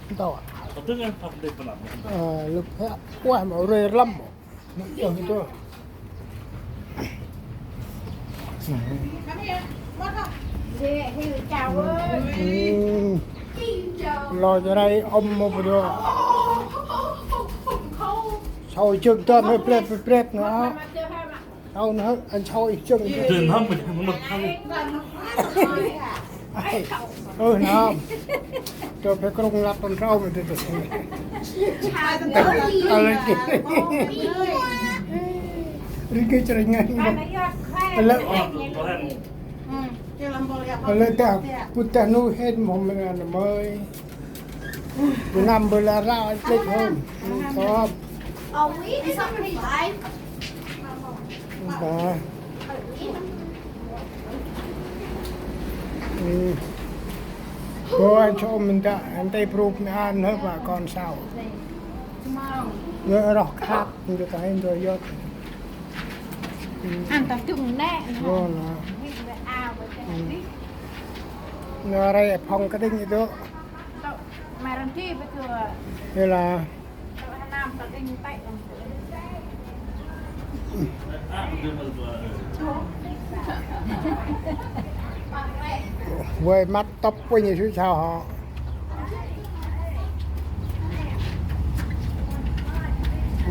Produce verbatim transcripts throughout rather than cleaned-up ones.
Ntô. Ơ, lŭp hĕ kuah ma rê rlăm. Mâu yơh ntô. Ơ. Lo jêh ri ôm mâu bơ đô. Sau jâng tơm hê bret bret bret nơh. Sau nơh, ăn sau i jâng. Dê năm mâu mât. Ơ, năm. Cho phê krŭng lăp tăn trâu mâu dê dê. Ri kê chrêñ ngai. Lơ. Lơ ta, pŭt ta nu hên mâu mê ăn mơi. Năm bơ la rao ăn plêch hên. Tơm. Ba. Ơ. Bơ ăn sau mĭn ta, ăn tê prôp mê ăn hơ ba kon sau. Nơ roh khăp, nơ ta hên dô yơk. Ăn ta dŭng nê. Bơ la. Nơ rê phong kđinh i dô. Tơ, ma răng thi bơ thua. Yơ la. Tơ, ha nam tơ đinh tê. Vơi măt tŭp quên như sứ sao hŏ.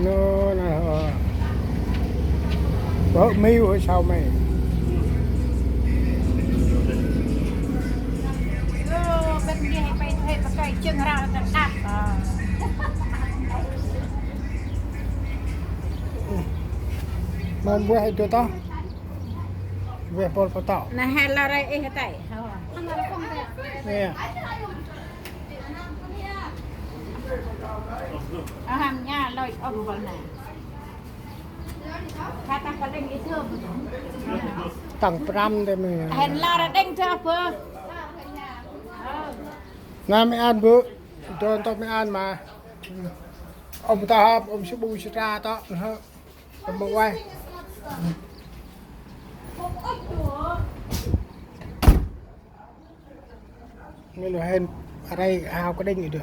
Nơ, nơ, hŏ. Bơ miu hŏ sao mê. Ơ, bên kia phải thuê tao cây chân ra tao đạp, ờ. Mâm buah itu tơ. Buah pol pơtŏ. Nơ, hên la rê ih tê. Ê. Ơ, hăm nha lơi ôh bơ nê. Kata kơ đinh i thơ. Tăng prăm dê mê. Hên la rê đinh thơ bơ. Nơ mê ăn bơ. Dô ntŭk mê ăn ma. Ôm ta hŏp, ôm sbu stra tŏ. Ôm bơ ueh. Nê nơ hên rê hao kđinh i dô.